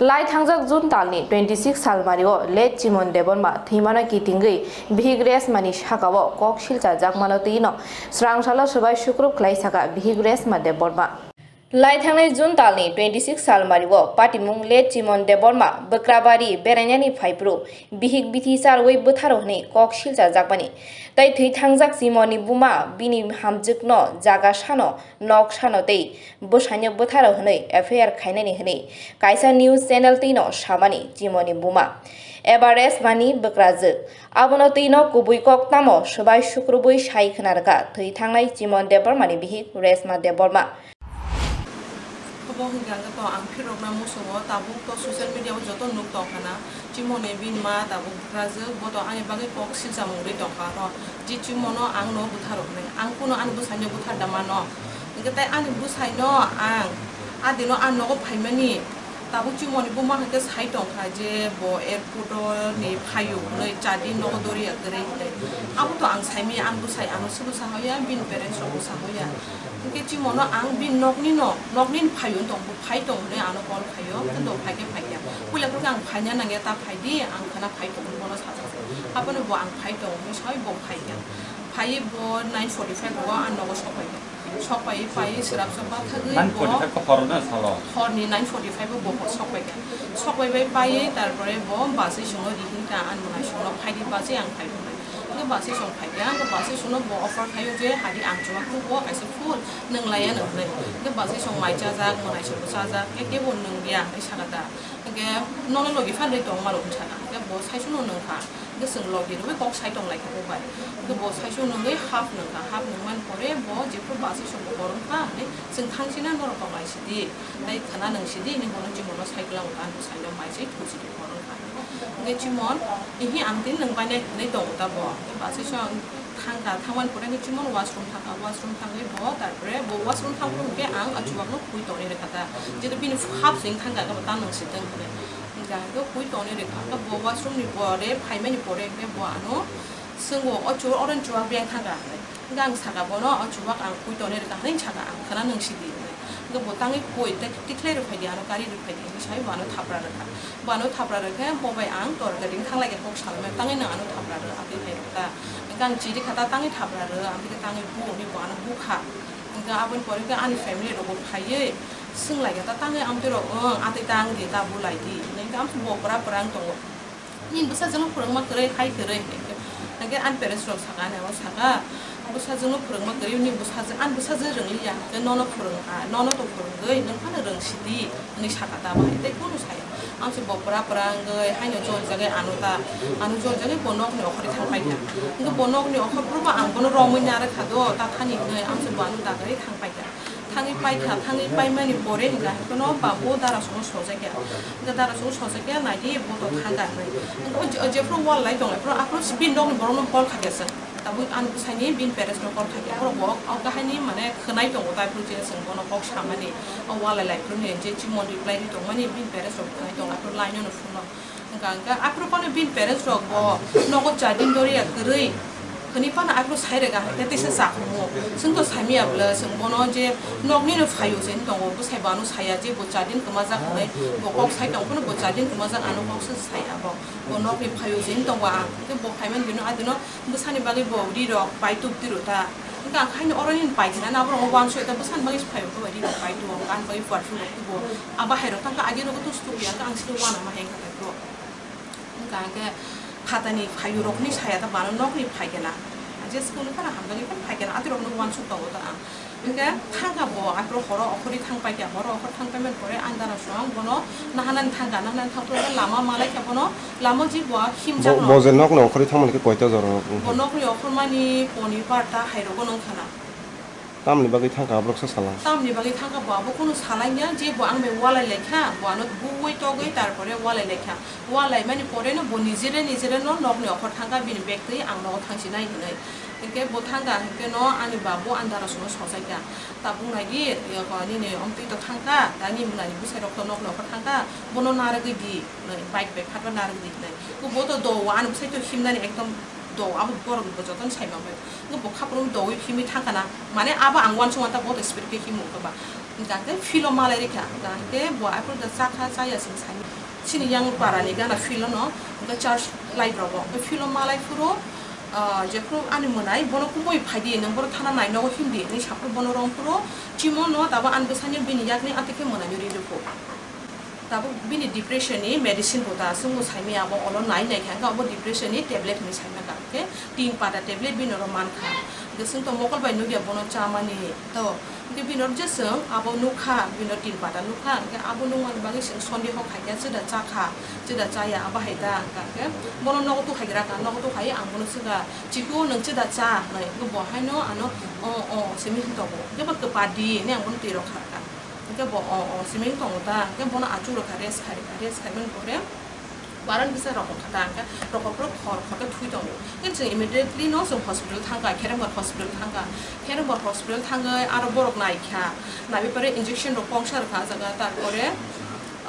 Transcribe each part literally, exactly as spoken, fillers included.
Lai thangjak June talni twenty six salmario late Chimon Debbarma thwimano kitingwi bihik resmani sakao kok silchajakmano twino swrang salo swbai sukrup khlai saka bihik resma Debbarma. Lai thangnai June talni twenty six salmario patimung late Chimon Debbarma Bwkrabari berainani phaiphuru bihik bithi charwi bwtharo hwnwi kok silchajakmani tei thwi thangjak Chimonni buma bini hamjwkno jaga sano nok sano tei bwsaino bwtharo hwnwi F I R khainani hwnwi kaisa news channel twino samani Chimoni buma eba resmani bwkrajwk. Abono twino kubui kok tamo swbai sukrubui sai khna rwkha thwi thangnai Chimon Debbarmani bihik Resma Debbarma. Obo hwnkhe ang to ang phirokna muchungo tabuk to social media o joto nuk tongkhana. Chimoni bini ma tabuk bwkrajwk, bo to ani bagwi kok silchamung rwi tongkha oro. Je Chimono ang no bwtharo hwnwi, ang kuno ani bwsaino bwthar da mano. Hwnkhe tei ani bwsaino ang a dino a nogo phaimani, tabuk Chimoni buma hwnkhe sai tongkha je bo airport o ni phaio hwnwi, char din nogo doriya kwrwi hwnwi. Abo to ang saimanya, ani bwsai ano swbo sahoya, bini parents rokbo sahoya. Hwnkhe Chimono ang bini nokni no, nokni ni phaio wng tong, bo phai tong hwnwi ano call khaio, hwnkhe bo phaikhe phaikya. Puila khe ang phaina nangya, ta phaidi, ang khwna phai tong hwnwi bono sajak. Abono bo ang phai tong hwnwi saui bo phaikya. Phaiwi bo nine forty five o ang nogo sokpaikha. Sokpaiwi paiwi swrapsa bathagwi bo nine forty five o horo na salo? Horni nine forty five o bo sokpaikha. Sokpaiwi paiwi tarpore bo bus songno rihikha, ang mwnaisongno phaidi bus ang phai hwnwi. Hwnkhe bus song phaikha, hwnkhe bus songno bo offer khaio je hadi ang chuwak tugo kaisa full nwng laiya nw hwnwi. Hwnkhe bus song mai chajak, mwnaisongbo chajak, khe kebo nwngya hwnwi sakha ta. Hwnkhe nono logi phanwi tongma rok hwnwi sakha. Hwnkhe bo saichung no nwngkha. Hwnkhe chwng logi rwui kok sai tong lai kha bo bai. Hwnkhe bo saichung nwngwi half nwngkha. Half nwngmani pore bo jephru bus song bo koron kha hwnwi chwng thang sina norok tong lai sidi. Tei khwna nwng sidi hwnwi bono Chimono sai kwlango ta, bwsaino mai se thung sidi koron kha. Hwnkhe Chimon, ihi ang tini nwng bainai hwnwi tongo ta bo. Hwnkhe bus song thangkha, thangmani pore hwnkhe Chimon washroom thangkha, washroom thangwi bo, tarpore bo washroom thangphuru hwnkhe ang a chuwakno khui tongwi rwkha ta. Jeto bini half se wng thangkha, ta nwng se tong hwnwi. Hwnkhe ang khe khui tongwi rwkha, hwnkhe bo washroom ni pore, phaimani pore hwnkhe bo ano swngo, "O chu-, oro ni chuwak beng thangkha," hwnwi. Hwnkhe ang sakha bono, "O chuwak ang khui tongwi rwkha," hwnwi sakha, "Ang khwna nwng sidi," hwnwi. Hwnkhe bo tangwi koi, tei tikhlai rwphai di, ano kari rwphai di, hwnwi saui bo ano thapra rwkha. Bo ano thapra rwkhe, bo bai ang tor gading thang lai khe kok salaimani, tangwi nwng ano thapra rw, aboni hai rwkha. Hwnkhe ang chiri kha ta tangwi thapra rw, ang khe tangwi bu hwnwi bo ano bukha. Hwnkhe aboni pore khe ani family rok bo phaiwi swng lai kha ta tangwi amtwi rok, "Ang atwi tang di, ta bu lai di," hwnwi khe amtwi bo pura pura wng tongo. Nini bwsajwkno phwrwngma kwrwi, hai kwrwi, hwnkhe, hwnkhe ani parents rok sakha, ani abo sakha, "Bwsajwkno phwrwngma kwrwi, nini bwsajwk, ani bwsajwk rwngliya, hwnkhe nono phwrwngkha, nono to phwrwngwi, nwng phano rwngsidi," hwnwi sakha ta abo hai, tei kunu saya. Ang se bo pura pura wngwi, haino jol jagwi ano ta, ano jol jagwi bo nokni okhorwi thang paikha. Hwnkhe bo nokni okhor phuru bo ang bono romwi narwkha do, ta thani hwnwi, ang se bo ano dagwi thang paikha. Thangwi paikha, thangwi paimani pore hwnkha hwnkhe no ba bo dara songno sojakya. Hwnkhe dara songno sojakya, naidi bo to thangkha hwnwi. Hwnkhe o je-, o jephuru wall lai tong lai phuru aphuru bini nokni borokno call khaikha chwng. Tabuk ani bwsaini bini parents no call khaikha. Borok bo o kahaini mane khwnai tongo, tai phuru je chwng bono kok samani. O wall lai lai phuru ni je Chimon reply ri tongmani bini parents rok khwnai tong lai phuru line no phone no. Hwnkha hwnkhe aphuru phano bini parents rok bo nogo char din doriya kwrwi hwnwi phano aphuru sai rwkha hwnkhe teisa chakhumu. Chwng to saimaya bwle, chwng bono je nokni no phaio je wng tongo, bwsai bo ano saya je bo char din kwmajak hwnwi, bo kok sai tong phano bo char din kwmajak ano kok se saya bo. Bo nokni phaio je wng tongo ang, hwnkhe bo phaimani bini adino bwsani bagwi bo ri rok pai tubti rw ta. Hwnkhe ang haino oro nini pai khe nang abo rok uansuk ta bwsani bagwi se phaio khe ri rok pai tubo, ani bagwi perfume rok tubo. Abo hai rok tang khe agi rok tus tubu ya, ang sini uanama hai wngkha. Hwnkha hwnkhe phatani phaiyurokni saya ta bana nokni phaikhe na. Je school ni phano hamjakgwi phano phaikhe na, atirokno uansuk tongo ta ang. Hwnkhe thangkha bo, aphuru horo okhorwi thang paikha, horo okhor thang paimani pore ang dara song bono nahanani thangkha, nahanani thang phuru lama malaikha bono, lama je bo himjak Bo, no. Bo je nokni okhorwi thangmani khe koita jora wngkha? Bo nokni okhormani ponibar ta hairogo nungkha na. Tamni bagwi thangkha aborok se salang. Tamni bagwi thangkha bo abo kunu salangya, je bo ang bai walai laikha, bo ano buwi togwi tarpore walai laikha. Walai mani pore no bo nijere nijere no nokni okhor thangkha, bini bag twi ang nogo thangsinai hinwi. Hinkhe bo thangkha hinkhe no ani babo ani dara songno sosaikha. Tabuk nai di, nini omtwi to thangkha, tani mwnani bwsai rok to nokni okhor thangkha, bono narwgwi di hinwi, bike bai phatba narwgwi di hinwi. Bo to do, ani bwsai to himnani ekdom do, abo borok bo jotono sai manbai. Bo khaprung dowi himwi thangkha na, mane abo ang uansukma ta bo to speed khe himwi wngkha ba. Hingkha khe filo malai rikha, hingkha khe bo aphuru da chakha chaya sing sani. Chini yang para ni gana filo no, hingkha church life rogo, hingkha filo malai phuru, ah, jephuru ani mwnai bono kubui phaidi, nwng bono thana nai nogo himdi, hinwi saphuru bono romphuru, chimo no tabo ani bwsani bini yakni atikhe mwnai no ri rwkhu. Tabuk bini depression ni medicine bo ta chwngno saimaya, abo olo nai nai kha, hingkhe abo depression ni tablet hinwi saimaya, hingkhe tin pata tablet bini oro mankha. Hingkhe chwng to mokol bai nukya bono chamani to, hingkhe bini oro je chwng abo nukha, bini oro tin pata nukha, hingkhe abo nukmani bagwi chwng sondeho khaikha, chwda chakha, chwda chaya, abo hai ta, hingkhe bono nogo tukhaigra kha, nogo tukhai ang bono swkha, "Chikhu, nwng chwda cha," hinwi, hingkhe bo haino ano, "O, o," simi hwn tongo, hingkhe bo kwpadi hinwi ang bono twi rw kha kha. Hingke bo o, o, simi wng tongo ta, hingke bono achuk rwkha, rest khai rwkha, rest khaimani pore bo aro bisa rokho kha ta, hingke rokho phuru khor khor khe thui tongo. Hingke chwng immediately no chwng hospital thangkha, Kherengbar hospital thangkha, Kherengbar hospital thangwi aro borok naikha, naiwi pore injection rok kongsa rwkha ah jaga, tarpore,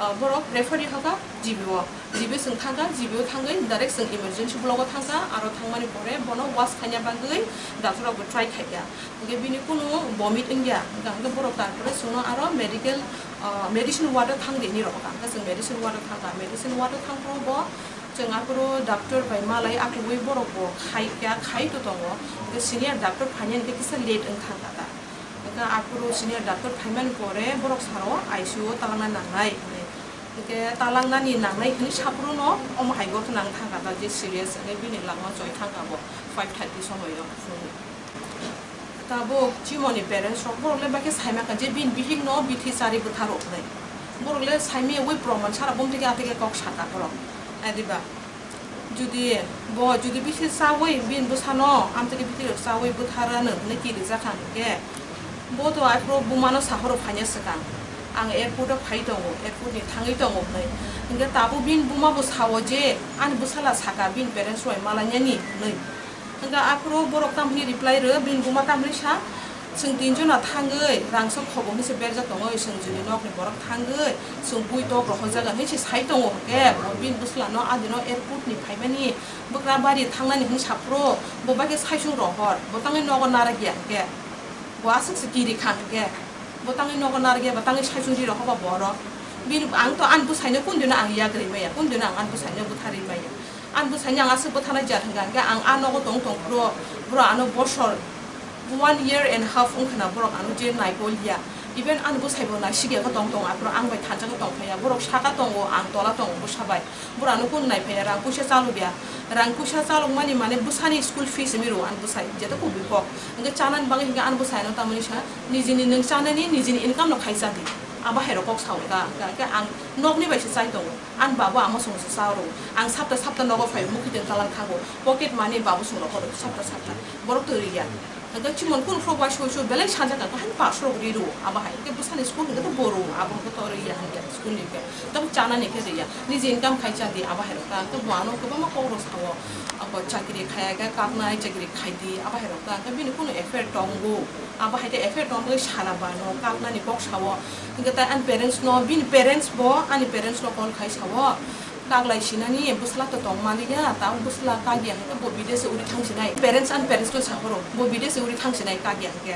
ah, borok refer rihokha G B o. G B o chwng thangkha, G B o thangwi direct chwng emergency block o thangkha, aro thangmani pore bono wash khaina bagwi doctor rok bo try khaikha. Hingke bini kunu vomit wngya, hingke, hingke borok tarpore chwngno aro medical, ah, medicine ward o thangdi hinwi rok kha. Hingke chwng medicine ward o thangkha, medicine ward o thangphuru bo chwng aphuru doctor bai malai achugwi borok bo khaikha, khai to tongo. Hingke senior doctor phainai hingke kisa late wng thangkha ta. Hingke aphuru senior doctor phaimani pore borok saro I C U o talangna nangnai hinwi. Hingke talangnani nangnai hinwi saphuruno omo hai gotho nang thangkha ta, je serious hinwi bini langma choi thangkha bo five thirty somoio phungo. Tabuk chimoni parents rok borok le bakhe saima kha je bini bihik no bithi chari bwtha rok hinwi. Borok le saimaya wi proman sara bom theke ateke kok saka borok. Adiba. Jodi bo jodi bithi chawi bini bwsano amtwkhe bithi rok chawi bwtharano hinwi kirijak kha hwnkhe, bo to aphuru bumano sahoro phaina swkang, "Ang airport o phai tongo, airport ni thangwi tongo," hinwi. Hwnkhe tabuk bini buma bo sao je ani bwsala saka bini parents rok bai malainani hinwi. Hwnkhe aphuru borok tamni reply rw, bini buma tamni sa, "Chwng tinjona thangwi rangchak khobo hinwi se berjak tongo, chwng juni nokni borok thangwi chwng bui tok rohorjaga," hinwi se sai tongo. Hwnkhe bo bini bwsla no adino airport ni phaimani bwkra bari thangnani hinwi saphuru bo bai khe saichung rohor, bo tangwi nogo narak ya hwnkhe, bo aswk se kiri kha hwnkhe, bo tangwi nogo narak ya, bo tangwi saichung ri rohor ba borok. Bini ang to ani bwsai no kun dino ang yak ri maya, kun dino ang ani bwsai no bwtharwi maya. Ani bwsai ni ang aswk bwtharnai jat hwnkha hwnkhe ang a nogo tong tong phuru borok ano bosor one year and half wngkha na borok ano je naikolya. Even ani bwsai bo naisikya khe tong tong aphuru ang bai thansa khe tong phaiya. Borok saka tongo, ang tola tongo bwsa bai. Borok ano kun nai phaiya, rang puisa chalokya. Rang puisa chalokmani mane bwsani school fees hinwi rwo ani bwsai, jeto kubui kok. Hwnkhe chanani bagwi hwnkhe ani bwsai ano tamoni sa nijini nwng chanani nijini income no khai cha di. Abo hai rok kok sao ta, hwnkhe ang nokni bai se chai tongo. Ani babo amo songsa cha rw. Ang sapta sapta nogo phai, mukitwng talang thango. Pocket money babo song rw sapta sapta. Borok to riya. Hwnkhe chimon kun phro bai soi soi belai sanja ka, kaham pass rok ri rw. Abo hai khe bwsani school hwnkhe to bo rw. Abo hwnkhe to riya hwnkhe school ni khe. Tamo chana ni khe riya. Niji income khai cha di abo hai rok ta. Hwnkhe bo ano kwbangma kok rok sao. Abo chakri khaya khe kaknai chakri khai di abo hai rok ta. Hwnkhe bini kunu affair tongo. Abo hai khe affair tongwi sana bano kaknani kok sao. Hwnkhe tai ani parents no, bini parents bo ani parents no call khai sao. Kaglai sinani bwsla to tong maliya, ta bwsla kagya hwnkhe bo bidese uri thang sinai. Parents ani parents no sahoro, bo bidese uri thang sinai kagya hwnkhe.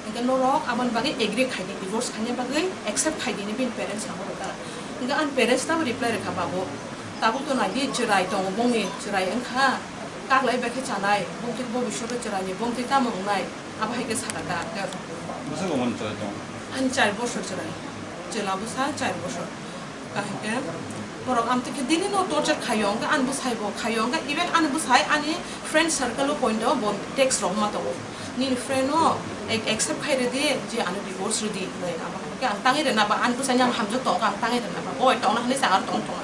Hwnkhe norok aboni bagwi agree khai di, divorce khaina bagwi accept khai di hinwi bini parents sahoro ta. Hwnkhe ani parents tamo reply rwkha babo. Tabuk to nai di chwrai tongo, bongni chwrai wngkha. Kaglai bai khe chanai, bongtwi bobishoto chwraini, bongtwi tamo wngnai. Abo hai khe sakha ta, ta. Bwswk umani chwrai tong? Ani char bosor chwrai. Chwla bwsa char bosor. Kaham khe borok amtwi khe daily no torture khaio, hwnkhe ani bwsai bo khaio, hwnkhe even ani bwsai ani friend circle o point o bo text rok ma tongo. Nini friend no ac-, accept khai rwdi je ano divorce rwdi hinwi. Abo hai khe ang tangwi rwna ba ani bwsai ni ang hamjak tongo, ang tangwi rwna ba. Bo tongna hinwi sa aro tong tong.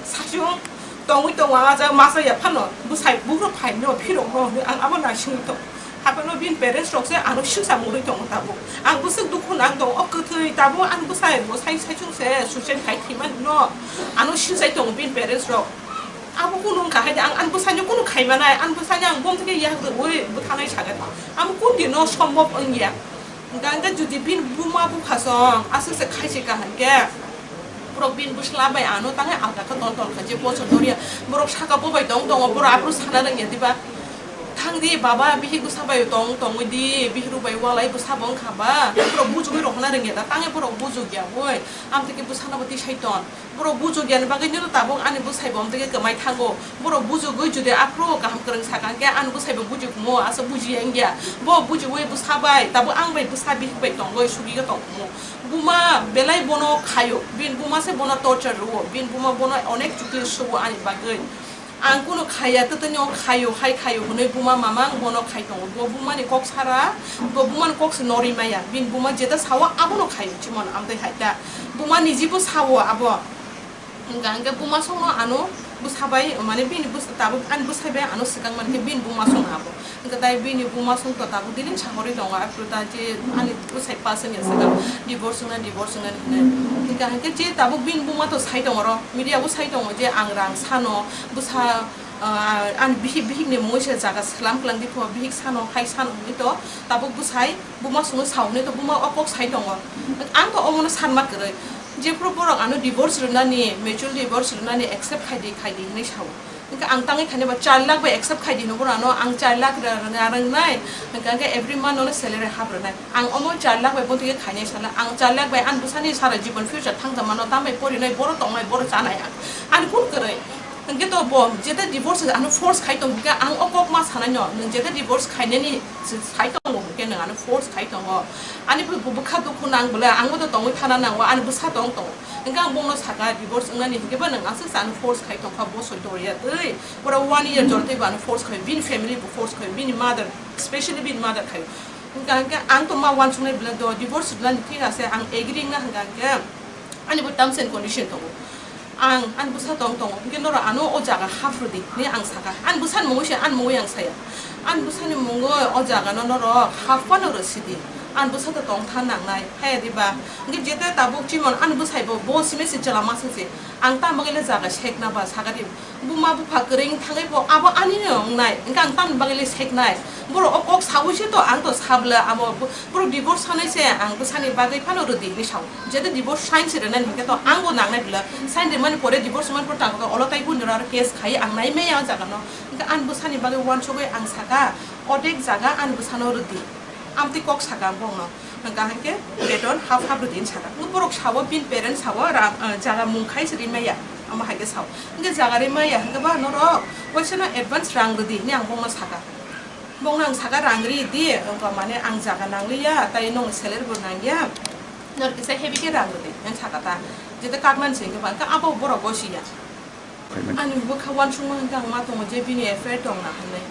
Sachung tongwi tongo, ang ah jaga masa ya phano bwsai bugrok phaino phirokno hinwi ang abo naisingwi tongo. Haphano bini parents rok se ano swngchar mwnwi tongo tabuk. Ang bwswk dukhu nang tongo, o kwthwi tabuk ani bwsai bo sai saichung se suicide khai thwimani no ano swngchai tongo bini parents rok. Abo kunu wngkha hai de, ang ani bwsaino kunu khai manai, ani bwsaino ang bom theke yak rwui bwthanai sagan. Amo kun dino sombhob wngya. Hwnkhe jodi bini buma bupha song aswk se khai se kaham khe, borok bini bwsla bai ano tangwi alka khe ton ton kha je bosor doriya. Borok saka bo bai tong tongo, borok aphuru sana nangya diba? Di baba, bihik bwsa bai tong tongwi di, bihik rok bai walai bwsa bo wngkha ba, borok bujugwi rohorna rwngya da, tangwi borok bujugya boi, amtwi khe bwsano bo tisai ton. Borok bujugya ni bagwi nino tabuk ani bwsai bo amtwi khe kwmai thango. Borok bujugwi jodi aphuru kaham kwrwng sakha hwnkhe ani bwsai bo bujikhumo, asa bujiya wngya. Bo bujigwi bwsa bai, tabuk ang bai bwsa bihik bai tongwi sugwi khe tongkhumo. Buma belai bono khaio, bini buma se bono torture rwo, bini buma bono onek chukli sugo ani bagwi. Ang kunu khaiya, twtwino khaio, hai khaio hwnwi buma mamang bono khai tongo. Bo bumani kok sara, bo bumani kok se norwi maya. Bini buma jeta sao abono khaio, chimon amtwi hai ta. Buma nijibo sao abo. Hwnkha hwnkhe buma songno ano bwsa bai, mane bini bwsa tabuk ani bwsai bai ano swkang mankhe bini buma song abo. Hwnkhe tai bini buma song to tabuk dinin sahorwi tongo, aphuru ta je ani bwsai pass wngya swkang divorce wngna, divorce wngna hinwi. Hwnkha hwnkhe je tabuk bini buma to sai tongo oro, media bo sai tongo je ang rang sano bwsa, ah, ani bihik, bihik ni mungwi se jaga swlam kwlang di pho, bihik sano, hai sano hinwi to tabuk bwsai buma songno sa hinwi to buma o kok sai tongo. Ang to omono sanma kwrwi. Jephuru borok ano divorce rwnani, mutual divorce rwnani accept khai di, khai di hinwi sao. Hwnkhe ang tangwi khainai ba char lakh bai accept khai di hwnwi bono ano ang char lakh ra-, ra-, ra-, rwngnai. Hwnkhe hwnkhe every month nono salary hap rwnai. Ang omo char lakh bai bontwi khe khainai sala. Ang char lakh bai ani bwsani sara jibon future thangjakmano, tambai porinai, boro tongnai, boro chanai ang. Ani kun kwrwi. Hwnkhe to bo jeta divorce ano force khai tong hwnkhe ang o kok ma sanai no, nwng jeta divorce khainani sai tongo hwnkhe nwng ano force khai tongo. Ani bw-, bw-, bwkha dukhu nang bwle, ang bo to tongwi thana nango, ani bwsa tong tongo. Hwnkhe ang bono saka divorce wngnani hwnkhe bo nwng aswk se ano force khai tongkha, bo soi tongya twi. Pura one year jor twi bo ano force khai, bini family bo force khai, bini mother, specially bini mother khai. Hwnkhe hwnkhe ang to ma uansuknai bwle do divorce rwnani thik ase, ang agree wngna hwnkha hwnkhe ani bo terms and condition tongo. Ang ani bwsa tong tongo, hwnkhe norok ano o jaga hap rwdi hinwi ang saka. Ani bwsani mungwi se ani mungwi ang saya. Ani bwsani mungwi o jagano norok hap phano rw sidi. Ani bwsa to tong tha nangnai, haya diba? Hwnkhe jeta tabuk chimon ani bwsai bo, bo simi se chwla masa se. Ang tamo khe le jaga sekna ba saka di. Buma bupha kwrwi wng thangwi bo abo ani no wngnai, hwnkhe ang tamni bagwi le seknai? Borok o kok saui se to ang to sabla abo bo-, borok divorce sanai se ang bwsani bagwi phano rwdi hinwi sao. Jeta divorce sign se rwnani hwnkhe to ang bo nangnai bwla, sign rwmani pore divorce rwmani pore tang khe olo tai boni aro case khai ang nai maya o jaga no. Hwnkhe ani bwsani bagwi uansugwi ang saka, odek jaga ani bwsano rwdi. Amtwi kok saka ang bongno. Hwnkha hwnkhe beton hap hap rwdi hinwi saka. Hwnkhe borok sao, bini parents sao, ra-, ah, jaga mung khai se rimaya. Amo hai khe sao. Hwnkhe jaga rimaya hwnkhe ba norok waisa no advance rang rwdi hinwi ang bongno saka. Bongno ang saka rang ridi, wngkha mane ang jaga nangliya, tai nwng salary bo nangya. Nor kisa heavy khe rang rwdi hinwi saka ta. Jeta kaknani se hwnkhe ba hwnkhe abo borok gosiya. Ani bwkha uansukma hwnkhe ang ma tongo je bini affair tongna hinwi.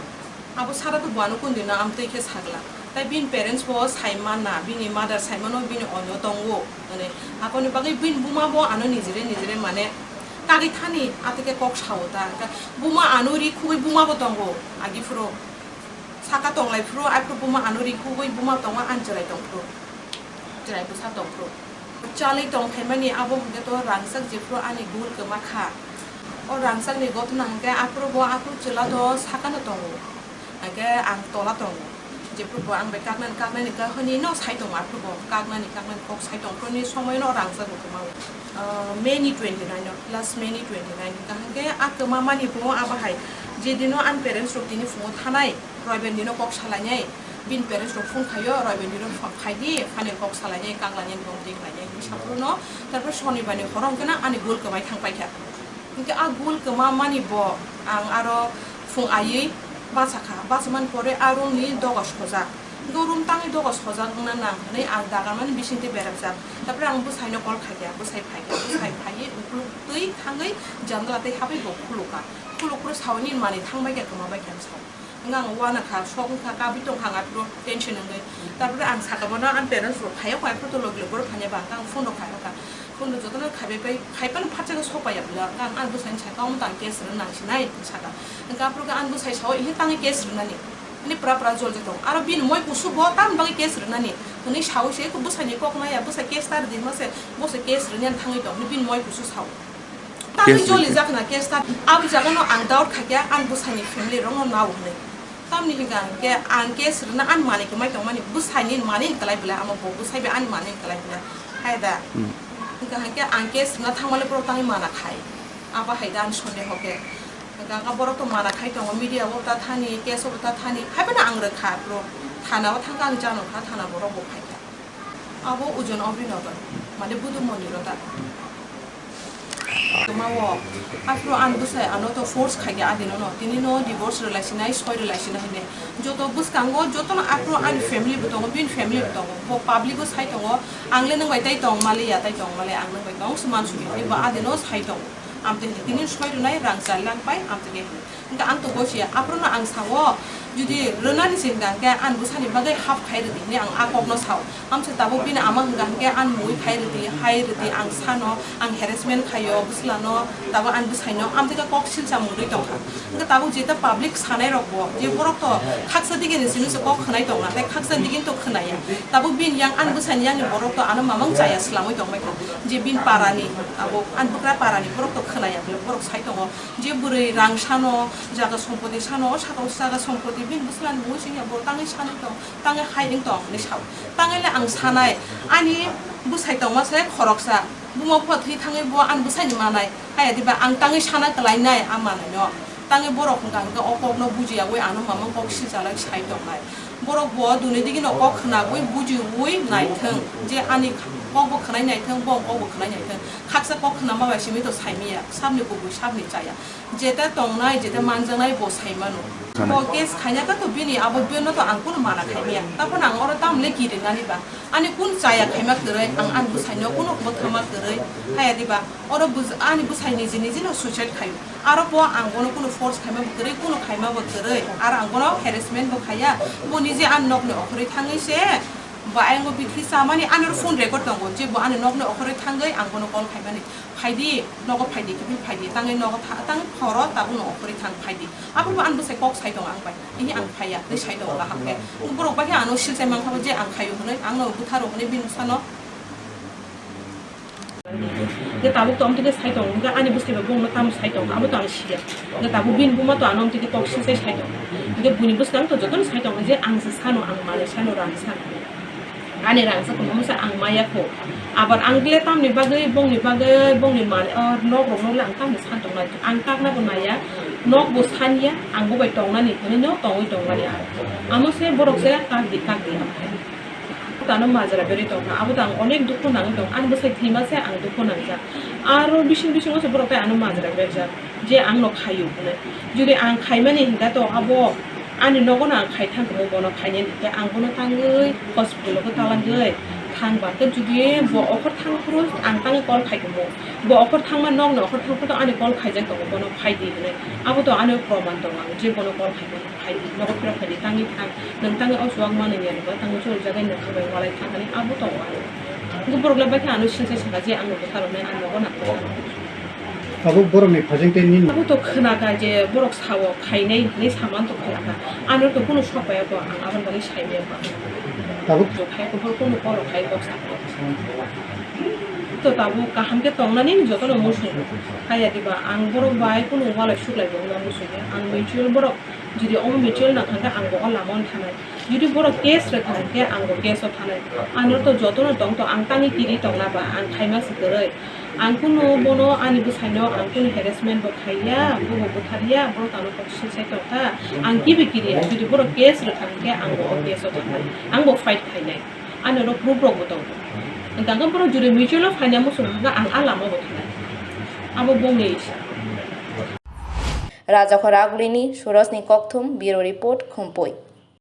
Abo sara to bo ano kundino amtwi khe sagla. Tai bini parents bo sai mana, bini mother sai mano bini onyo tongo hwnwi. Akoni bagwi bini buma bo ano nijire nijire mane kagwi thani atwi khe kok sao ta. Buma ano ri khugwi buma bo tongo agi phuru. Saka tonglai phuru, aphuru buma ano ri khugwi buma tongo, ani chwrai tong phuru. Chwrai bwsa tong phuru. Chalwi tong phaimani abo hwnkhe to rangchak jephuru ani gul kwma kha. O rangchakni gotna hwnkhe aphuru bo aphuru chwla to sakano tongo. Hwnkhe ang tola tongo. Jephuru bo ang bai kaknani, kaknani kahini no sai tongo aphuru bo. Kaknani, kaknani kok sai tong phuruni somoino rangchak bo kwma. Ah, May ni twenty nine o, last May ni twenty nine hwnkha hwnkhe a kwma mani bo abo hai. Jedino ani parents rok tini phungo thanai, Roiben dino kok salainai. Bini parents rok phone khaio, Roiben dino pha-, phaidi, final kok salainai, kanglainai, bom twi khlainai hinwi saphuru no. Tarpor Sonibar ni horo hwnkhe no ani gul kwmai thang paikha. Hwnkhe a gul kwma mani bo ang aro phung aiwi bachakha, bachakmani pore a room ni doga sojak. Hwnkhe o room tangwi doga sojak wngna nang hwnwi ang dagarmani bisingtwi berajak. Tarpore ang bwsaino call khaikha, bwsai phaikha, bwsai phaiwi ukluk twi thangwi jandala tei habwi bo khulukha. Khuluk phuru saui nini manwi thang baikha, kwma baikha hinwi sao. Hwnkhe ang uanakha, sok wngkha, kabwi tongkha ang aphuru tension wngwi. Tarpore ang saka bono ani parents rok phaiya kho aphuru to logi logi borok phaiya ba hwnkhe ang phone rok khai rokha. Phone rok jotono khaibai pai, khai phano phatsa khe sok paiya bwla. Hwnkhe ang ani bwsaino sakha, omo to ang case rwna nang sinai, hinwi sakha. Hwnkhe aphuru khe ani bwsai sao, "Ihi tangwi case rwnani? Nini pura pura jol jai tongo. Aro bini moi kusu bo tamni bagwi case rwnani?" hwnwi saui se, bwsaini kok maya, bwsai case ta rwdi hwnma se, bo se case rwni ani thangwi tong, bini moi kusu sao. Tamni case joli jak na case ta, abo jaga no ang doubt khaikha, ang bwsai ni family rok no nao hwnwi. Tamni hwnkha hwnkhe ang case rwna ani manwi kwmai tongmani, bwsai ni manwi kwlai bwlai, amo bo bwsai bai ani manwi kwlai bwlai. Hai da. Hmm. Hwnkha hwnkhe ang case rwna thangmale borok tangwi mana khai. Abo hai da ani sondeho khe. Ganga borok to mana khai tongo, media o ta thani, case o ta thani, hai phano ang rwkha, bro. Thana o thangkha, ang jano kha, thana borok bo phaikha. Abo Ujon Obinodon, mane Budumoni Rota. Tuma o, afro an bwsai ano to force khaikha adino no, tini no divorce rwlai sinai, soi rwlai sinai hine. Joto bwskango, joto no afro ani family bo tongo, bini family bo tongo, bo public o sai tongo, ang le nwng bai tai tong maliya, tai tong maliya, ang nwng bai tong se mansukya, bo adino sai tongo. Amtwi hwnkhe tini soi rwnai rang char lakh pai amtwi khe hwnwi. Hwnkhe ang to gosiya, aphuru no ang sao, jodi rwnani se hwnkha hwnkhe ani bwsani bagwi half khai rwdi hwnwi ang a kokno sao. Amsa tabuk bini ama hwnkha hwnkhe ani mui khai rwdi, hai rwdi, ang sano, ang harassment khaio bwslano, tabuk ani bwsaino, amtwi khe kok silsa mungwi tongkha. Hwnkhe tabuk jeta public sanai rokbo, je borok to khaksa digini simi se kok khwnai tongna, tei khaksa digini to khwnaya. Tabuk bini yang ani bwsani yangni borok to ano mamang chaya swlamwi tongbaikha. Je bini parani, abo ani bwkra parani borok to khwnaya, borok sai tongo. Je bwrwi rang sano, jaga sompoti sano, o saka o jaga sompoti bini bwswlani mui singya bo tangwi sanwi tong, tangwi hai wng tong hinwi sao. Tangwi le ang sanai, ani bwsai tongma se khoroksa, buma bupha thwi thangwi bo ani bwsaini manai, haya diba ang tangwi sana kwlainai a manwino. Tangwi borok hwnkha hwnkhe o kokno bujiyawi ano mamang kok silchalai sai tongnai. Borok bo duni digino kok khwnagwi bujiwi naithwng, je ani kokbo khwnai naithwng, bo kokbo khwnai naithwng. Khaksa kok khwnama bai simi to saimiya, sabni kubui sabni chaya. Jeta tongnai, jeta manjaknai bo sai mano. Bo case khaina kha to bini abo bino to ang kunu mana khaimaya. Taphano ang oro tamle kirinani ba. Ani kun chaya khaima kwrwi, ang ani bwsaino kunu rokomo thama kwrwi. Haya diba, oro bwj-, ani bwsai niji niji no suicide khaio. Aro bo ang bono kunu force khaima bo kwrwi, kunu khaima bo kwrwi. Aro ang bono harassment bo khaiya. Bo niji ani nokni okhorwi thangwi se, ba ayang bo bithi chamani, ani oro phone record tongo, je bo ani nokni okhorwi thangwi ang bono call khaimani. Phaidi, nogo phaidi, kiphil phaidi, tangwi nogo tha-, tang phoro tabukno okhorwi thang phaidi. Aphuru bo ani bwsai kok sai tongo ang bai. Ini ang phaiya, tei sai tongo kaham khe. Borok bai khe ano silchai mankha bo je ang khaio hwnwi, ang no bwtharo hwnwi bini bwsano. Je tabuk to amtwi khe sai tongo, hwnkhe ani bwsai bai bongno tamo sai tongo, abo to ang siya. Hwnkhe tabuk bini buma to ano amtwi khe kok silchai sai tongo. Hwnkhe buini bwskango to jotono sai tongo je ang se sano, ang manwi sano, rang sano. Ani rangchak tongma se ang maya kho. Abar ang le tamni bagwi, bongni bagwi, bongni man, o nok rok no le ang tamni san tong nai. Ang takna bo naya, nok bo sanya, ang bo bai tong nani, hwnwi no tongwi tong nani ang. Amo se borok se tak di, tak di. Abo to ano majra berwi tong kha, abo to ang onek dukhu nangwi tong. Ani bwsai thwima se ang dukhu nangjak. Aro bising bisingo se borok tai ano majra berjak. Je ang no khaio hwnwi. Jodi ang khaimani hwnkha to abo ani nogo no ang khai thang khe bono khainani hwnkhe ang bono tangwi hospital o kwtalangwi thang ba khe jodi bo okhor thang phuru ang tangwi call khai tongo. Bo okhor thangma nokni okhor thang phuru ani call khaijak tongo bono phaidi hwnwi. Abo to ani proman tongo ang je bono call khaimani phaidi nogo phira phaidi tangwi thang nwng tangwi o chuwak manwi ya nokha tangwi chwng jagai nokha bai walai thang hinwi abo tongo ani. Hwnkhe borok le bai khe ano silchai sakha je ang no bwtharoknai ang nogo nang. Abo borokni phajeng tei nini. Abo to khwnakha je borok sao khainai hinwi saman to khwnakha. Ano to kunu sokpaiya to ang aboni bagwi saimaya ba. Tabuk. To khai to borok kunu borok khai kok sakha. To tabuk kaham khe tongnani jotono muchung. Haya diba ang borok bai kunu walai suklai bo wngma muchung ya. Ang mutual borok jodi omo mutual nang kha khe ang bo o lama o thanai. Jodi borok case rwkha hwnkhe ang bo case o thanai. Ano to jotono tong to ang tangwi kiri tongna ba ang khaima se kwrwi. Ang kunu bono ani bwsaino ang kunu harassment bo khaiya, bobo butharya, borok ano kok silchai tongkha. Ang kibi kiriya, jodi borok case rwkha hwnkhe ang bo o case o thangnai. Ang bo fight khainai. Ani oro proof rok bo tongo. Hwnkhe borok jodi mutual o phaina muchung hwnkhe ang a lama bo thangnai. Abo bongni isa. Rajakhor Agulini Surajni Kokthum, Bureau Report, Khumpui.